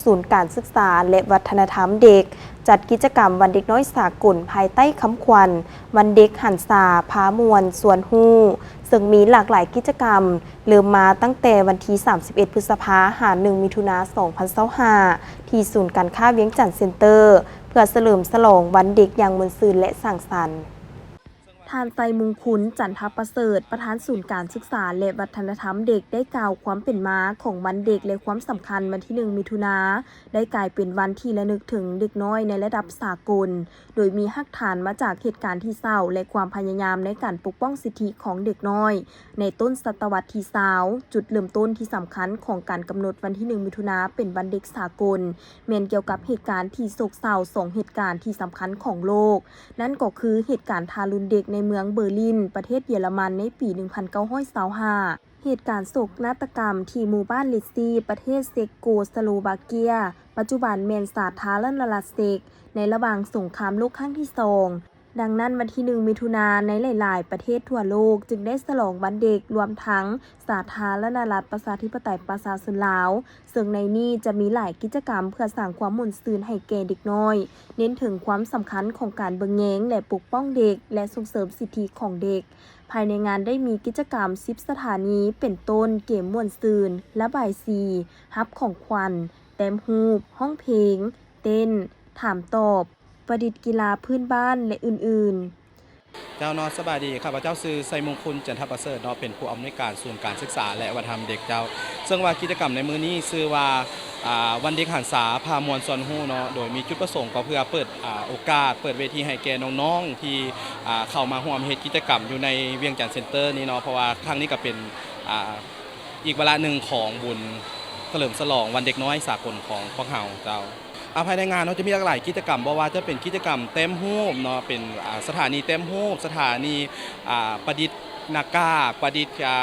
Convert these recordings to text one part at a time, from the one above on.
ສູນການສຶກສາ ແລະ ວັດທະນະທຳເດັກ ຈັດກິດຈະກຳວັນເດັກນ້ອຍສາກົນ ພາຍໃຕ້ຄຳຂວັນ ວັນເດັກຫັນສາ ພາມ່ວນຊວນຮູ້ ເຊິ່ງມີຫຼາກຫຼາຍກິດຈະກຳ ເລີ່ມມາຕັ້ງແຕ່ວັນທີສາມສິບເອັດ ພຶດສະພາ ຫາ ໜຶ່ງ ມິຖຸນາ ສອງພັນຊາວຫ້າ ທີ່ສູນການຄ້າວຽງຈັນເຊັນເຕີ ເພື່ອສະເຫຼີມສະຫຼອງວັນເດັກຢ່າງມ່ວນຊື່ນ ແລະ ສັງສັນ. ທ່ານ ໄຊມຸງຄຸນ ຈັນທະປະເສີດ ປະທານສູນການສຶກສາ ແລະ ວັດທະນະທຳເດັກ ໄດ້ກ່າວຄວາມເປັນມາຂອງວັນເດັກ ແລະ ຄວາມສຳຄັນວັນທີໜຶ່ງ ມິຖຸນາ ໄດ້ກາຍເປັນວັນທີ່ລະນຶກເຖິງເດັກນ້ອຍໃນລະດັບສາກົນ, ໂດຍມີຮາກຖານມາຈາກເຫດການທີ່ເສົ້າ ແລະ ຄວາມພະຍາຍາມໃນການປົກປ້ອງສິດທິຂອງເດັກນ້ອຍໃນຕົ້ນສະຕະວັດທີຊາວ. ຈຸດເລີ່ມຕົ້ນທີ່ສຳຄັນຂອງການກຳນົດວັນທີໜຶ່ງ ມິຖຸນາ ເປັນວັນເດັກສາກົນ ແມ່ນກ່ຽວກັບເຫດການທີ່ໂສກເສົ້າສອງເຫດການທີ່ສຳຄັນຂອງໂລກ, ນັ້ນກໍຄືເຫດການທາລຸນເດັກໃນເມືອງເບີລິນ ປະເທດເຢຍລະມັນ ໃນປີໜຶ່ງພັນເກົ້າຮ້ອຍຊາວຫ້າ, ເຫດການໂສກນາດຕະກຳທີ່ໝູ່ບ້ານລິດຊີ ປະເທດເຊັກໂກສະໂລວາເກຍ ປັດຈຸບັນແມ່ນສາທາລະນະລັດເຊັກ ໃນລະຫວ່າງສົງຄາມໂລກຄັ້ງທີສອງ. ດັ່ງນັ້ນ ວັນທີໜຶ່ງ ມິຖຸນາ ໃນຫຼາຍໆປະເທດທົ່ວໂລກຈຶ່ງໄດ້ສະຫຼອງວັນເດັກ, ລວມທັງສາທາລະນະລັດປະຊາທິປະໄຕປະຊາຊົນລາວ, ເຊິ່ງໃນນີ້ຈະມີຫຼາຍກິດຈະກຳເພື່ອສ້າງຄວາມມ່ວນຊື່ນໃຫ້ແກ່ເດັກນ້ອຍ, ເນັ້ນເຖິງຄວາມສຳຄັນຂອງການເບິ່ງແຍງ ແລະ ປົກປ້ອງເດັກ ແລະ ສົ່ງເສີມສິດທິຂອງເດັກ. ພາຍໃນງານໄດ້ມີກິດຈະກຳສິບສະຖານີ ເປັນຕົ້ນ ເກມມ່ວນຊື່ນ, ລະບາຍສີ, ຮັບຂອງຂວັນ, ແຕ້ມຮູບ, ຮ້ອງເພງ, ເຕັ້ນ, ຖາມຕອບ, ປະດິດກິລາພື້ນບ້ານ ແລະ ອື່ນໆ. ເຈົ້າເນາະ ສະບາຍດີ, ຂ້າພະເຈົ້າຊື່ ໄຊມຸງຄຸນ ຈັນທະປະເສີດເນາະ, ເປັນຜູ້ອຳນວຍການສູນການສຶກສາ ແລະ ວັດທະນະທຳເດັກເຈົ້າ. ເຊິ່ງວ່າກິດຈະກຳໃນມື້ນີ້ຊື່ວ່າ ອ່າ ວັນເດັກຫັນສາ ພາມ່ວນຊວນຮູ້ເນາະ, ໂດຍມີຈຸດປະສົງກໍເພື່ອເປີດ ອ່າ ໂອກາດ ເປີດເວທີໃຫ້ແກ່ນ້ອງໆທີ່ ອ່າ ເຂົ້າມາຮ່ວມເຮັດກິດຈະກຳຢູ່ໃນວຽງຈັນເຊັນເຕີນີ້ເນາະ, ເພາະວ່າຄັ້ງນີ້ກໍເປັນ ອ່າ ອີກວາລະໜຶ່ງຂອງບຸນສະເຫຼີມສະຫຼອງວັນເດັກນ້ອຍສາກົນຂອງພວກເຮົາເຈົ້າ. ອາ ພາຍໃນງານເນາະ ຈະມີຫຼາກຫຼາຍກິດຈະກຳ, ບໍ່ວ່າຈະເປັນກິດຈະກຳແຕ້ມຮູບເນາະ, ເປັນ ອາ ສະຖານີແຕ້ມຮູບ, ສະຖານີ ອາ ປະດິດໜ້າກາກ, ປະດິດ ອາ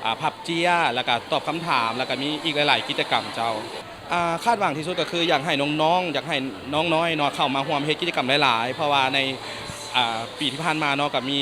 ອາ ພັບເຈ້ຍ, ແລ້ວກະຕອບຄຳຖາມ, ແລ້ວກະມີອີກຫຼາຍໆກິດຈະກຳເຈົ້າ. ອາ ຄາດຫວັງທີ່ສຸດກໍຄືຢາກໃຫ້ນ້ອງໆ, ຢາກໃຫ້ນ້ອງນ້ອຍເນາະ ເຂົ້າມາຮ່ວມເຮັດກິດຈະກຳຫຼາຍໆ, ເພາະວ່າໃນ ອາ ປີທີ່ຜ່ານມາເນາະ ກໍມີ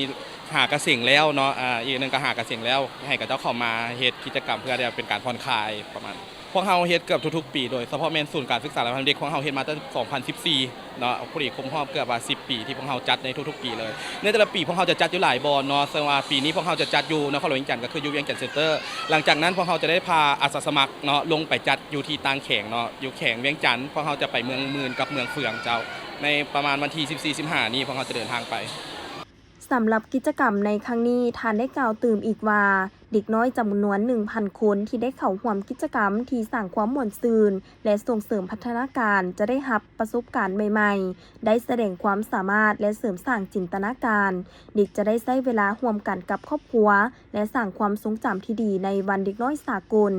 ຫາກະເສັງແລ້ວເນາະ, ອາ ອີກໜຶ່ງກໍຫາກະເສັງແລ້ວ, ໃຫ້ເຂົາເຈົ້າເຂົ້າມາເຮັດກິດຈະກຳເພື່ອທີ່ຈະເປັນການຜ່ອນຄາຍປະມານ. ພວກເຮົາເຮັດເກືອບທຸກໆປີ, ໂດຍສະເພາະແມ່ນສູນການສຶກສາ ແລະ ພັນທະນະທຳເດັກຂອງເຮົາເຮັດມາຕັ້ງແຕ່ສອງພັນສິບສີ່ເນາະ, ພໍດີຄົບຮອບເກືອບວ່າສິບປີທີ່ພວກເຮົາຈັດໃນທຸກໆປີເລີຍ. ໃນແຕ່ລະປີພວກເຮົາຈະຈັດຢູ່ຫຼາຍບ່ອນເນາະ, ເຊິ່ງວ່າປີນີ້ພວກເຮົາຈະຈັດຢູ່ນະຄອນຫຼວງວຽງຈັນ ກໍຄືຢູ່ວຽງຈັນເຊັນເຕີ. ຫຼັງຈາກນັ້ນພວກເຮົາຈະໄດ້ພາອາສາສະໝັກເນາະ ລົງໄປຈັດຢູ່ທີ່ຕ່າງແຂວງເນາະ, ຢູ່ແຂວງວຽງຈັນ, ພວກເຮົາຈະໄປເມືອງໝື່ນກັບເມືອງເຟືອງເຈົ້າ. ໃນປະມານວັນທີສິບສີ່ ສິບຫ້ານີ້ ພວກເຮົາຈະເດີນທາງໄປ. ສຳລັບກິດຈະກຳໃນຄັ້ງນີ້, ທ່ານໄດ້ກ່າວຕື່ມອີກວ່າ ເດັກນ້ອຍຈຳນວນໜຶ່ງພັນຄົນທີ່ໄດ້ເຂົ້າຮ່ວມກິດຈະກຳທີ່ສ້າງຄວາມມ່ວນຊື່ນ ແລະ ສົ່ງເສີມພັດທະນາການ ຈະໄດ້ຮັບປະສົບການໃໝ່ໆ, ໄດ້ສະແດງຄວາມສາມາດ ແລະ ເສີມສ້າງຈິນຕະນາການ. ເດັກຈະໄດ້ໃຊ້ເວລາຮ່ວມກັນກັບຄອບຄົວ ແລະ ສ້າງຄວາມຊົງຈຳທີ່ດີໃນວັນເດັກນ້ອຍສາກົນ.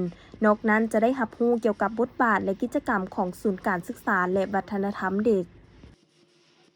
ນອກນັ້ນຈະໄດ້ຮັບຮູ້ກ່ຽວກັບບົດບາດ ແລະ ກິດຈະກຳຂອງສູນການສຶກສາ ແລະ ວັດທະນະທຳເດັກ.